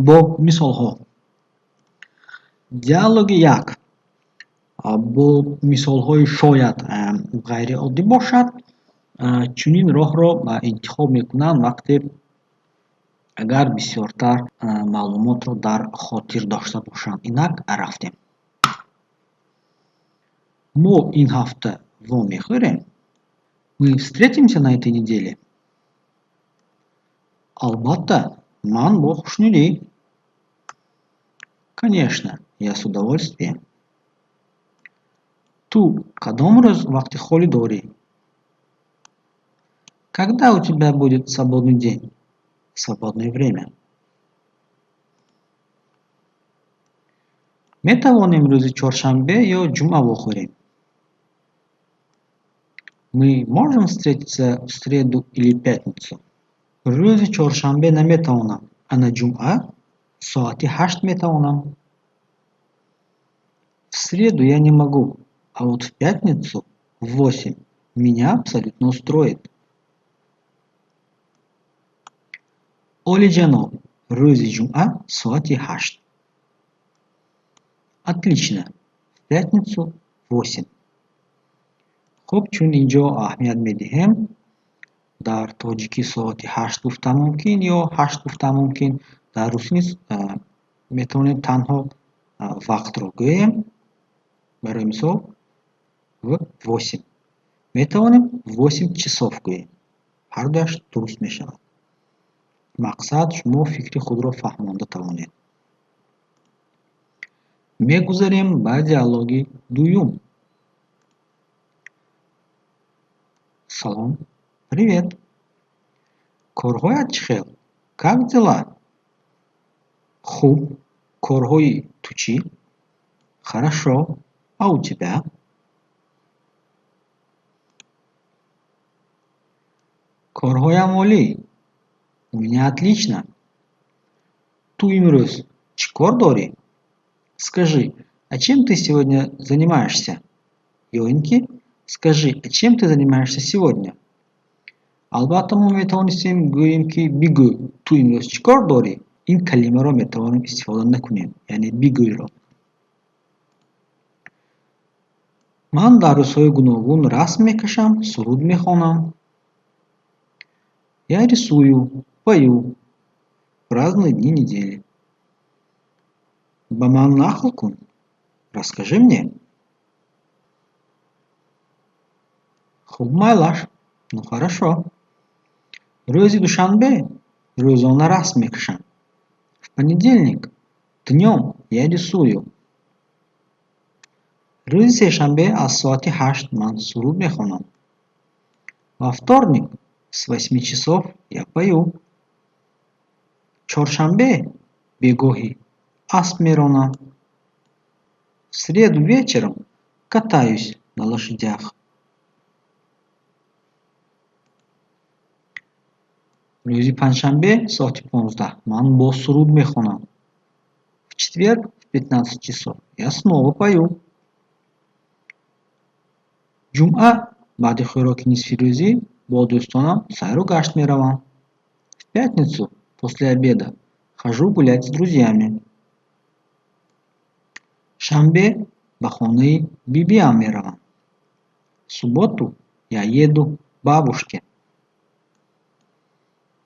Бо мисолҳо. Диалоги як бо мисолҳои шояд ғайриоддӣ бошад. Чунин роҳро интихоб мекунанд, вақте агар бисёртар маълумотро дар хотир дошта бошанд. Инак, рафтем. Мо ин ҳафта вомехӯрем? Мы встретимся на этой неделе? Албатта, ман бо хушнудӣ. Конечно, я с удовольствием. Ту кадом рӯз вақти холӣ дорӣ? Когда у тебя будет свободный день, свободное время? Метавонем рӯзи чоршанбе ё ҷумъа вохӯрем? Мы можем встретиться в среду или пятницу? Рӯзи чоршанбе наметавонам, ана ҷумъа соати 8 метавонам. В среду я не могу, а вот в пятницу в 8 меня абсолютно устроит. Олиҷаноб, рӯзи ҷумъа соати 8. Отлично, в пятницу 8. Хуб, чун инҷо аҳамият медиҳем, дар тоҷикӣ соати 8 гуфтан мумкин ё 8 гуфтан мумкин, дар русӣ низ метавонем танҳо вақтро гӯем. Барои мисол, в 8. Метавонем 8 часов гӯем. Ҳардуяш дуруст мешавад. Мақсад, шумо фикри худро фаҳмонда тавонед. Мегузарем ба диалоги дуюм. Салом, привет. Корҳоят чӣ хел? Как дела? Хуб, корҳои ту чӣ? Хорошо, а у тебя? Корҳоям олӣ. У меня отлично. Ту имрӯз чӣ кор дорӣ? Скажи, а чем ты сегодня занимаешься? Ё ин ки скажи, а чем ты занимаешься сегодня? Албатта, мо метавонистем гӯем, ки бигӯ, ту имрӯз чӣ кор дорӣ? Ин калимаро метавонем истифода накунем, яъне бигӯйро. Ман дар рӯзҳои гуногун расм мекашам, суруд мехонам. Я рисую, пою в разные дни недели. Ба ман нақл кун. Расскажи мне. Хуб, майлаш. Ну хорошо. Рӯзи душанбе рӯзона расм мекашам. В понедельник днём я рисую. Рӯзи сешанбе аз соати 8 ман суруд мехонам. Во вторник с 8 часов я пою. Чоршанбе бегоҳӣ асп меронам. В среду вечером катаюсь на лошадях. Рӯзи панҷшанбе соати 15 ман боз суруд мехонам. В четверг в 15 часов я снова пою. Ҷумъа баъди хӯроки нисфирӯзӣ бо дӯстонам сайру гашт меравам. В пятницу после обеда хожу гулять с друзьями. Шанбе ба хонаи бибиам меравам. В субботу я еду к бабушке.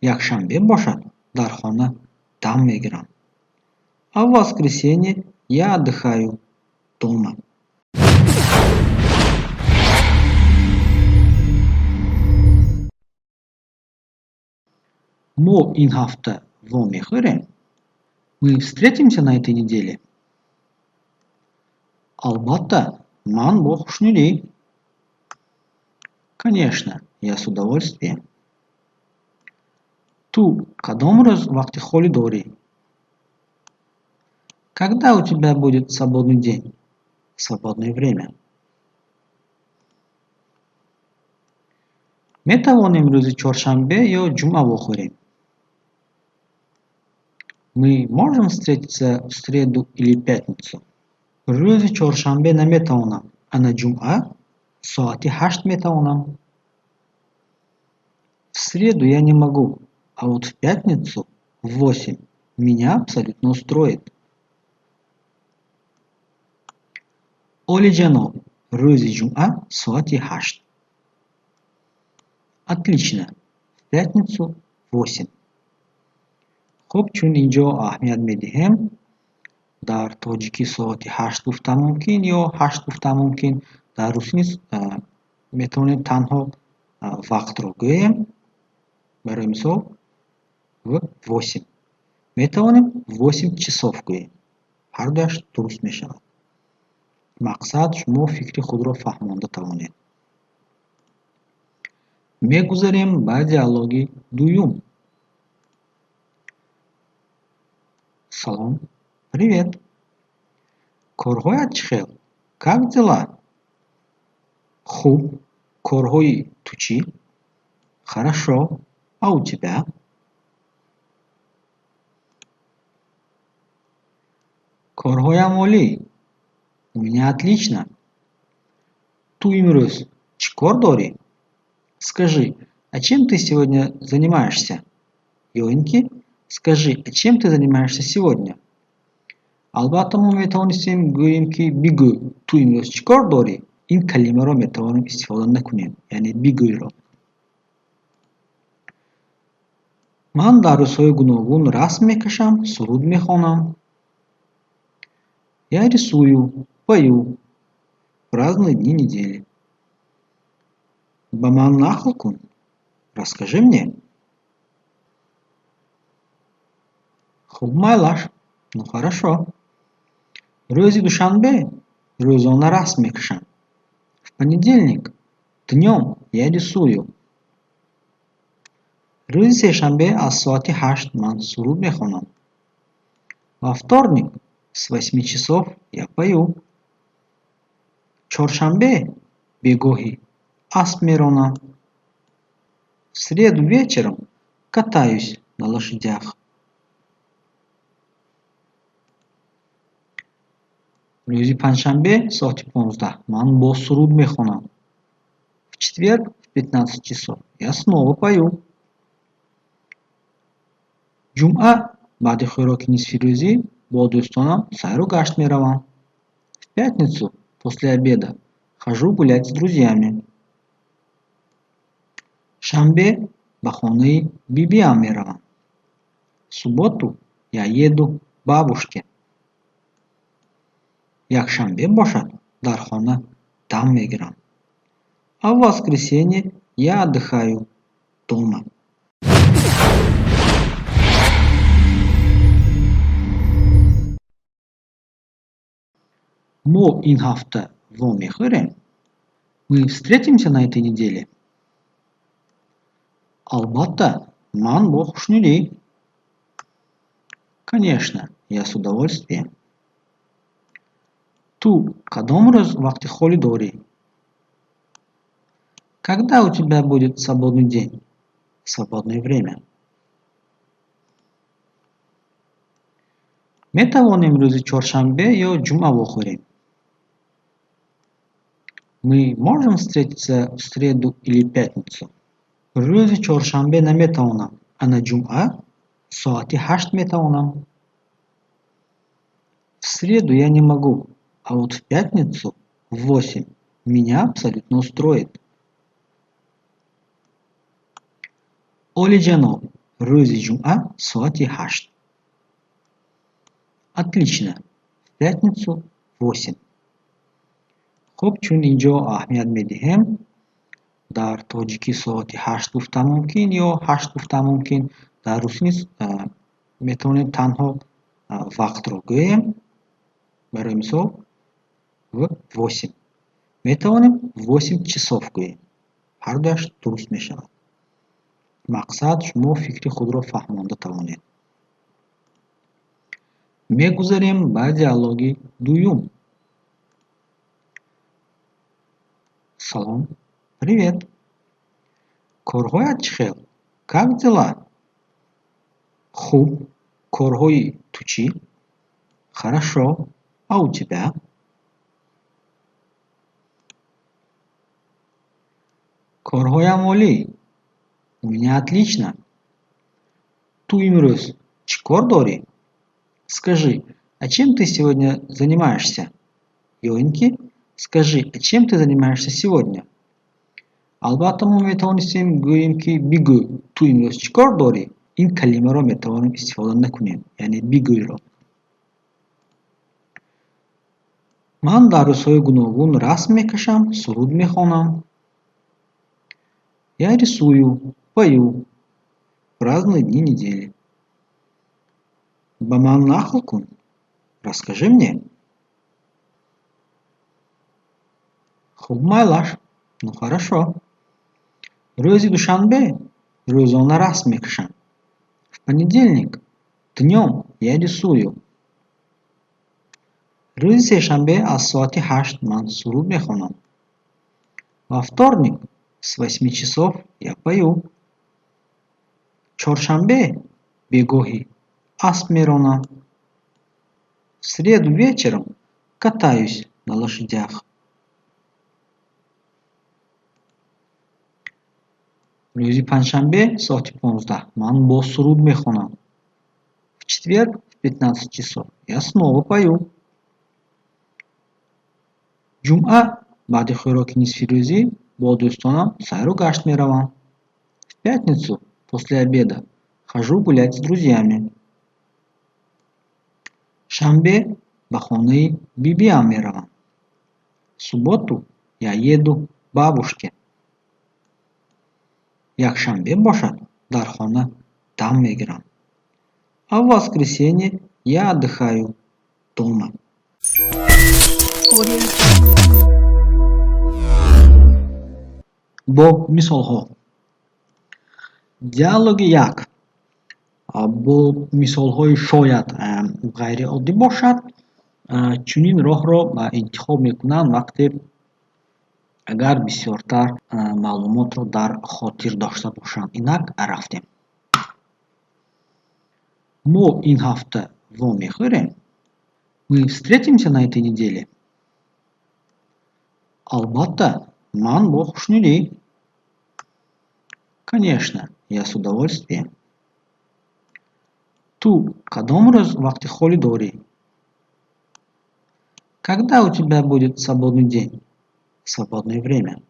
Якшанбе бошад, дар хона дам мегирам. А в воскресенье я отдыхаю дома. Мо ин ҳафта вомехӯрем? Мы встретимся на этой неделе? Албатта, ман бо хушнудӣ. Конечно, я с удовольствием. Ту кадом рӯз вақти холӣ дорӣ? Когда у тебя будет свободный день, свободное время? Метавонем рӯзи чоршанбе ё ҷумъа вохӯрем? Мы можем встретиться в среду или пятницу? Рӯзи чоршанбе наметавонам, ана ҷумъа соати 8 метавонам. В среду я не могу, а вот в пятницу в 8 Меня абсолютно устроит. Олиҷаноб, рӯзи ҷумъа соати 8. Отлично, в пятницу в 8. Хуб, чун инҷо аҳамият медиҳем, дар тоҷикӣ соати 8 гуфтан мумкин ё 8 гуфтан мумкин, дар русӣ низ метавонем танҳо вақтро гӯем. Барои мисол, в 8. Метавонем 8 часов гӯем. Ҳардуяш дуруст мешавад. Мақсад, шумо фикри худро фаҳмонда тавонед. Мегузарем ба диалоги дуюм. Салом, привет. Корҳоят чӣ хел? Как дела? Хуб, корҳои ту чӣ? Хорошо, а у тебя? Корҳоям олӣ. У меня отлично. Ту имрӯз чӣ кор дорӣ? Скажи, а чем ты сегодня занимаешься? Ё ин ки скажи, а чем ты занимаешься сегодня? Албатта, мо метавонистем гӯем, ки бигӯ, ту имрӯз чӣ кор дорӣ? Ин калимаро метавонем истифода накунем, яъне бигӯйро. Ман дар рӯзҳои гуногун расм мекашам, суруд мехонам. Я рисую, пою в разные дни недели. Ба ман нақл кун. Расскажи мне. Хуб, майлаш. Ну хорошо. Рӯзи душанбе рӯзона расм мекашам. В понедельник днём я рисую. Рӯзи сешанбе аз соати 8 ман суруд мехонам. Во вторник с 8 часов я пою. Чоршанбе бегоҳӣ асп меронам. В среду вечером катаюсь на лошадях. Рӯзи панҷшанбе соати 15 ман боз суруд мехонам. В четверг в 15 часов я снова пою. Ҷумъа баъди хӯроки нисфирӯзӣ бо дӯстонам сайру гашт меравам. В пятницу после обеда хожу гулять с друзьями. Шанбе ба хонаи бибиам меравам. В субботу я еду к бабушке. Якшанбе бошад, дар хона дам мегирам. А в воскресенье я отдыхаю дома. Мо ин ҳафта вомехӯрем? Мы встретимся на этой неделе? Албатта, ман бо хушнудӣ. Конечно, я с удовольствием. Ту кадом рӯз вақти холӣ дорӣ? Когда у тебя будет свободный день? Свободное время. Метавонем рӯзи чоршанбе ё ҷумъа вохӯрем? Мы можем встретиться в среду или пятницу? Рӯзи чоршанбе наметавонам, ана ҷумъа соати 8 метавонам. В среду я не могу, а вот в пятницу в 8 меня абсолютно устроит. Олиҷаноб, рӯзи ҷумъа соати 8. Отлично, в пятницу в 8. Хуб, чун инҷо аҳамият медиҳем, дар тоҷикӣ соати 8 гуфтан мумкин ё 8 гуфтан мумкин, дар русӣ низ метавонем танҳо вақтро гӯем. Барои мисол, в 8. Метавонем 8 часов гӯем. Ҳардуяш дуруст мешавад. Мақсад, шумо фикри худро фаҳмонда тавонед. Мегузарем ба диалоги дуюм. Салом, привет. Корҳоят чӣ хел? Как дела? Хуб, корҳои ту чӣ? Хорошо, а у тебя? Корҳоям олӣ. У меня отлично. Ту имрӯз Чӣ кор дорӣ? Скажи, а чем ты сегодня занимаешься? Ё ин ки: Скажи, а чем ты занимаешься сегодня? Албатта, мо метавонистем гӯем, ки бигӯ, ту имрӯз чӣ кор дорӣ? Ин калимаро метавонем истифода накунем, яъне бигӯйро. Ман дар рӯзҳои гуногун расм мекашам, суруд мехонам. Я рисую, пою в разные дни недели. Ба ман нақл кун. Расскажи мне. Хуб, майлаш. Ну хорошо. Рӯзи душанбе рӯзона расм мекашам. В понедельник днём я рисую. Рӯзи сешанбе аз соати 8 ман суруд мехонам. Во вторник с 8 часов я пою. Чоршанбе бегоҳӣ асп меронам. В среду вечером катаюсь на лошадях. Рӯзи панҷшанбе соати 15 ман боз суруд мехонам. В четверг в 15 часов я снова пою. Ҷумъа баъди хӯроки нисфирӯзӣ бо дӯстонам сайру гашт меравам. В пятницу после обеда хожу гулять с друзьями. Шанбе ба хонаи бибиам меравам. В субботу я еду к бабушке. Якшанбе бошад, дар хона дам мегирам. А в воскресенье я отдыхаю дома. Бо мисолҳо. Диалоги як бо мисолҳои шояд ғайриоддӣ бошад. Чунин роҳро интихоб мекунанд, вақте агар бисёртар маълумотро дар хотир дошта бошанд. Инак, рафтем. Мо ин ҳафта вомехӯрем? Мы встретимся на этой неделе? Албатта, ман бо хушнудӣ. Конечно, я с удовольствием. Ту кадом рӯз вақти холӣ дорӣ? Когда у тебя будет свободный день, свободное время?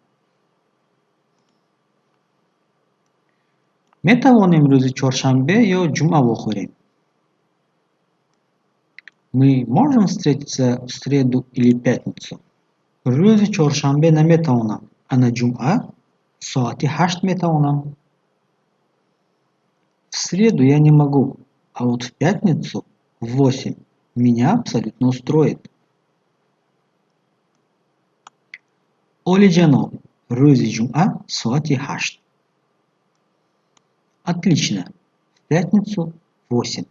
Метавонем рӯзи чоршанбе ё ҷумъа вохӯрем? Мы можем встретиться в среду или пятницу? Рӯзи чоршанбе наметавонам, ана ҷумъа соати 8 метавонам. В среду я не могу, а вот в пятницу в 8 меня абсолютно устроит. Олиҷаноб, рӯзи ҷумъа соати 8. Отлично, в пятницу 8.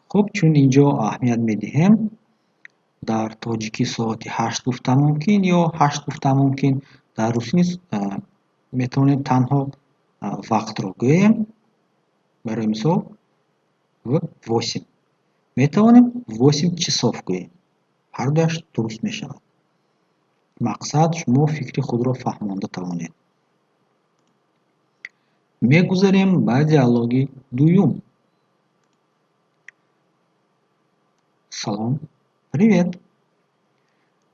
Хуб, чун ин ҷо аҳамият медиҳем, дар тоҷикӣ соати 8 гуфтан мумкин ё 8 гуфтан мумкин, дар русӣ низ метавонем танҳо вақтро гӯем. Барои мисол, в 8. Метавонем 8 часов гӯем. Ҳардуяш дуруст мешавад. Мақсад, шумо фикри худро фаҳмонда тавонед. Мегузарем ба диалоги дуюм. Салом, привет.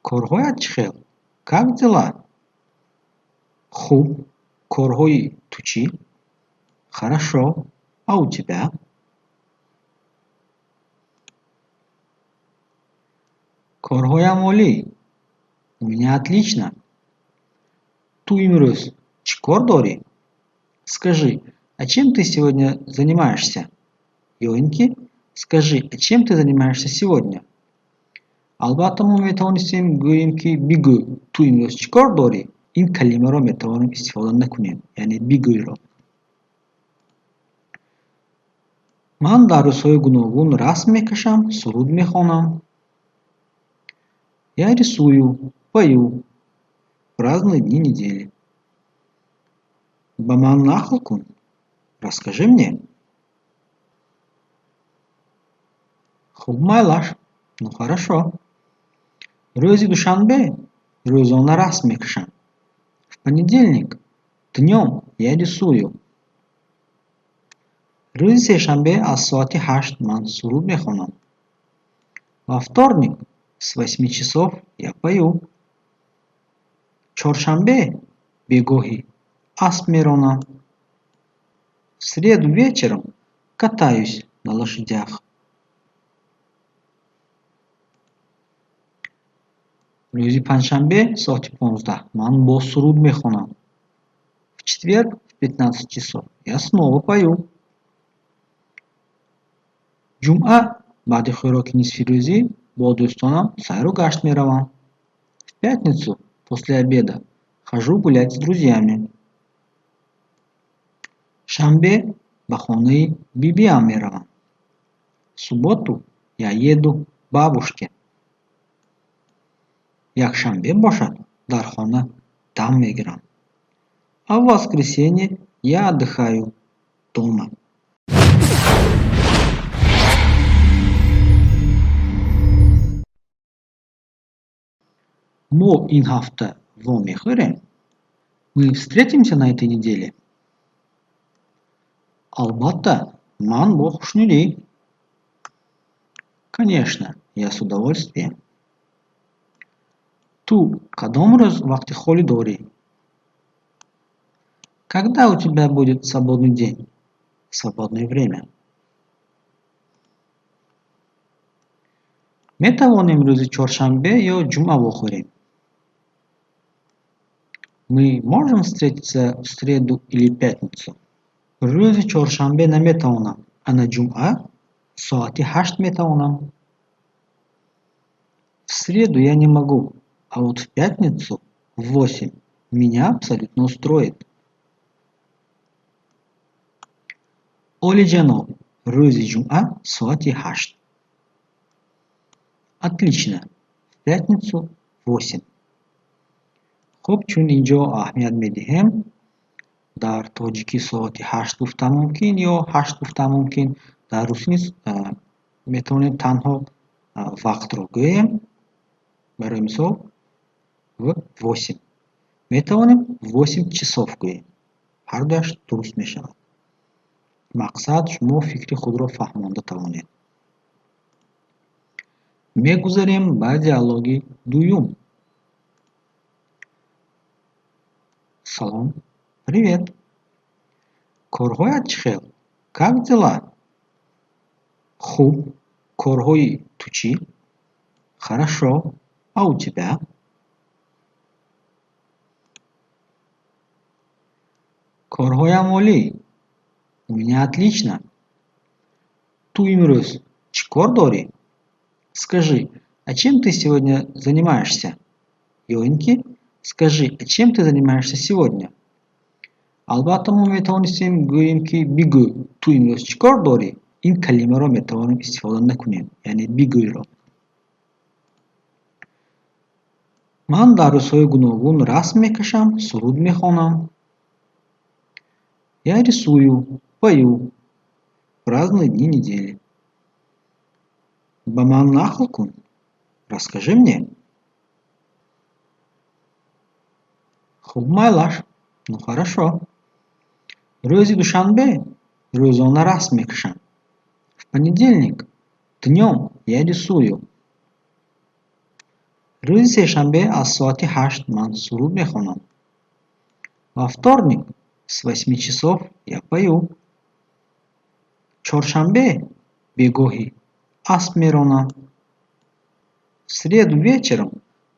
Корҳоят чӣ хел? Как дела? Хуб, корҳои ту чӣ? Хорошо, а у тебя? Корҳоям олӣ. У меня отлично. Ту имрӯз чӣ кор дорӣ? Скажи, а чем ты сегодня занимаешься? Ё ин ки: Скажи, а чем ты занимаешься сегодня? Албатта, мо метавонистем гӯем, ки бигӯ, ту имрӯз чӣ кор дорӣ? Ин калимаро метавонем истифода накунем, яъне бигӯйро. Ман дар рӯзҳои гуногун расм мекашам, суруд мехонам. Я рисую, пою в разные дни недели. Ба ман нақл кун. Расскажи мне. Хуб, майлаш. Ну хорошо. Рӯзи душанбе рӯзона расм мекашам. В понедельник днём я рисую. Рӯзи сешанбе аз соати 8 ман суруд мехонам. Во вторник с 8 часов я пою. Чоршанбе бегоҳӣ асп меронам. В среду вечером катаюсь на лошадях. Рӯзи панҷшанбе соати 15 ман боз суруд мехонам. В четверг в 15 часов я снова пою. Ҷумъа баъди хӯроки нисфирӯзӣ бо дӯстонам сайру гашт меравам. В пятницу после обеда хожу гулять с друзьями. Шанбе ба хонаи бибиам меравам. В субботу я еду к бабушке. Якшанбе бошад, дар хона дам мегирам. А в воскресенье я отдыхаю дома. Мо ин ҳафта вомехӯрем? Мы встретимся на этой неделе? Албатта, ман бо хушнудӣ. Конечно, я с удовольствием. Ту кадом рӯз вақти холӣ дорӣ? Когда у тебя будет свободный день, свободное время? Метавонем рӯзи чоршанбе ё ҷумъа вохӯрем? Мы можем встретиться в среду или пятницу? Рӯзи чоршанбе наметавонам, ана ҷумъа соати 8 метавонам. В среду я не могу, а вот в пятницу в 8 меня абсолютно устроит. Олиҷаноб, рӯзи ҷумъа соати 8. Отлично, в пятницу в 8. Хуб, чун инҷо аҳамият медиҳем, дар тоҷикӣ соати 8 гуфтан мумкин ё 8 гуфтан мумкин, дар русӣ низ метавонем танҳо вақтро гӯем. Барои мисол, в 8. Метавонем 8 часов гӯем. Ҳардуяш дуруст мешавад. Мақсад, шумо фикри худро фаҳмонда тавонед. Мегузарем ба диалоги дуюм. Салом, привет. Корҳоят чӣ хел? Как дела? Хуб, корҳои ту чӣ? Хорошо, а у тебя? Корҳоям олӣ. У меня отлично. Ту имрӯз чӣ кор дорӣ? Скажи, а чем ты сегодня занимаешься? Ё ин ки скажи, а чем ты занимаешься сегодня? Албатта, мо метавонистем гӯем, ки бигӯ, ту имрӯз чӣ кор дорӣ? Ин калимаро метавонем истифода накунем, яъне бигӯйро. Ман дар рӯзҳои гуногун расм мекашам, суруд мехонам. Я рисую, пою в разные дни недели. Ба ман нақл кун. Расскажи мне. Хуб, майлаш. Ну хорошо. Рӯзи душанбе рӯзона расм мекашам. В понедельник днём я рисую. Рӯзи сешанбе аз соати 8 ман суруд мехонам. Во вторник с 8 часов я пою. Чоршанбе бегоҳӣ асп меронам. В среду вечером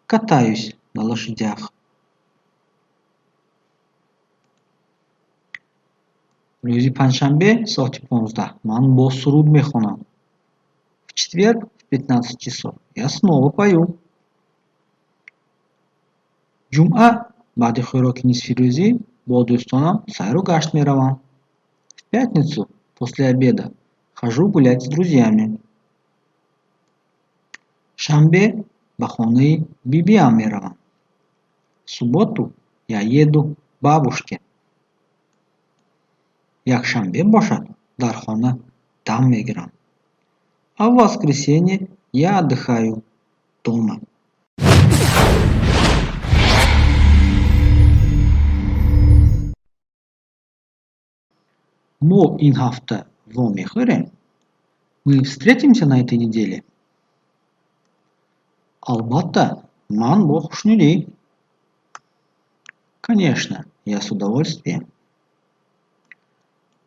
катаюсь на лошадях. Рӯзи панҷшанбе соати 15 ман боз суруд мехонам. В четверг в 15 часов я снова пою. Ҷумъа баъди хӯроки нисфирӯзӣ бо дӯстонам сайру гашт меравам. В пятницу после обеда хожу гулять с друзьями. Шанбе ба хонаи бибиам меравам. В субботу я еду к бабушке. Якшанбе бошад, дар хона дам мегирам. А в воскресенье я отдыхаю дома. Мо ин ҳафта Вомехӯрем? Мы встретимся на этой неделе? Албатта, ман бо хушнудӣ. Конечно, я с удовольствием.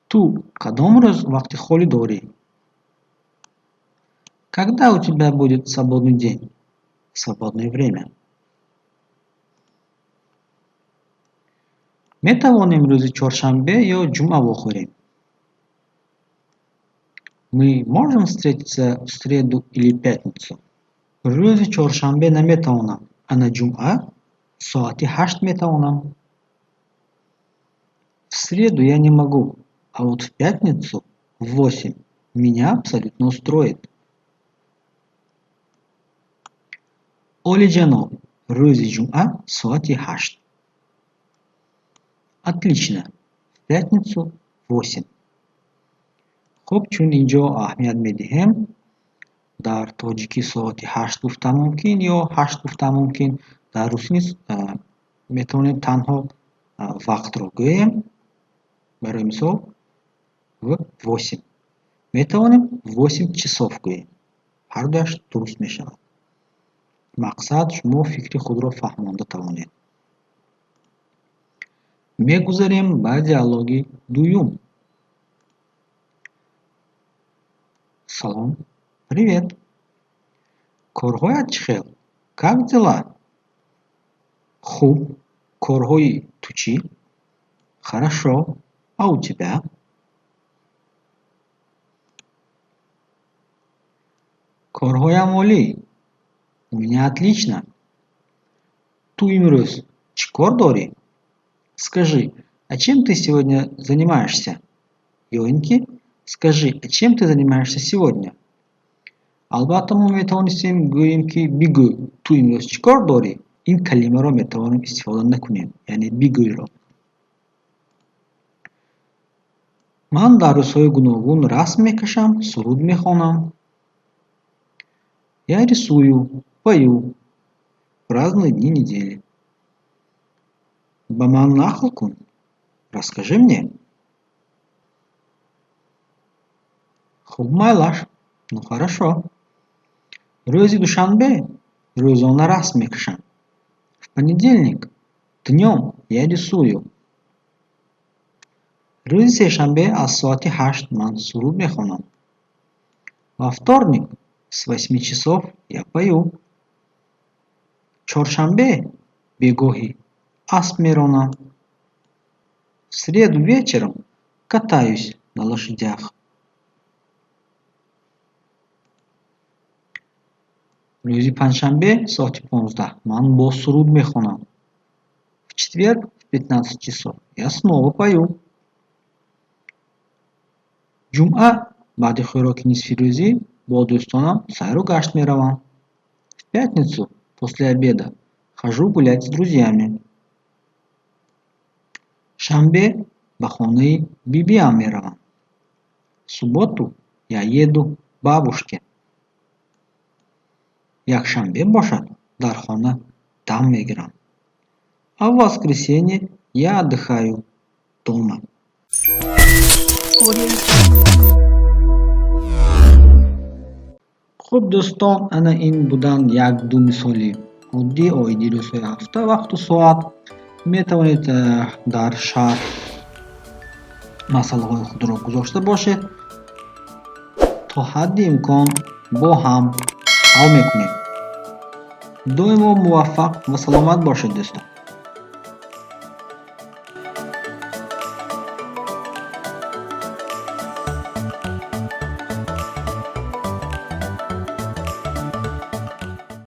Ту кадом рӯз вақти холӣ дорӣ? Когда у тебя будет свободный день, свободное время? Метавонем рӯзи чоршанбе ё ҷумъа вохӯрем? Мы можем встретиться в среду или пятницу? Рӯзи чоршанбе наметавонам, ана ҷумъа соати 8 метавонам. В среду я не могу, а вот в пятницу в 8 меня абсолютно устроит. Олиҷаноб, рӯзи ҷумъа соати 8. Отлично, в пятницу в 8. Хуб, чун инҷо аҳамият медиҳем, дар тоҷикӣ соати 8 гуфтан мумкин ё 8 гуфтан мумкин, дар русӣ низ метавонем танҳо вақтро гӯем. Барои мисол, в 8. Метавонем 8 часов гӯем. Ҳардуяш дуруст мешавад. Мақсад шумо фикри худро фаҳмонда тавонед. Мегузарем ба диалоги дуюм. Салом, привет. Корҳоят чӣ хел? Как дела? Хуб, корҳои ту чӣ? Хорошо, а у тебя? Корҳоям олӣ. У меня отлично. Ту имрӯз чӣ кор дорӣ? Скажи, а чем ты сегодня занимаешься? Ё ин ки скажи, а чем ты занимаешься сегодня? Албатта, мо метавонистем гӯем, ки бигӯ, ту имрӯз чӣ кор дорӣ? Ин калимаро метавонем истифода накунем, яъне бигӯйро. Ман дар рӯзҳои гуногун расм мекашам, суруд мехонам. Я рисую, пою в разные дни недели. Ба ман нақл кун. Расскажи мне. Хуб, майлаш. Ну хорошо. Рӯзи душанбе рӯзона расм мекашам. В понедельник днём я рисую. Рӯзи сешанбе аз соати 8 ман суруд мехонам. Во вторник с 8 часов я пою. Чоршанбе бегоҳӣ асп меронам. В среду вечером катаюсь на лошадях. Рӯзи панҷшанбе соати 15 ман боз суруд мехонам. В четверг в 15 часов я снова пою. Ҷумъа баъди хӯроки нисфирӯзӣ бо дӯстонам сайру гашт меравам. В пятницу после обеда хожу гулять с друзьями. Шанбе ба хонаи бибиам меравам. В субботу я еду к бабушке. Якшанбе бошад, дар хона дам мегирам. А в воскресенье я отдыхаю дома. Хуб, дӯстон, ана ин буданд як-ду мисоли оддӣ оиди рӯзҳои ҳафта, вақту соат. Метавонед дар шарҳ масъалаҳои худро гузошта бошед. То ҳадди имкон бо ҳам ҳал мекунем. Доимо муваффақ ва саломат бошед, дӯстон.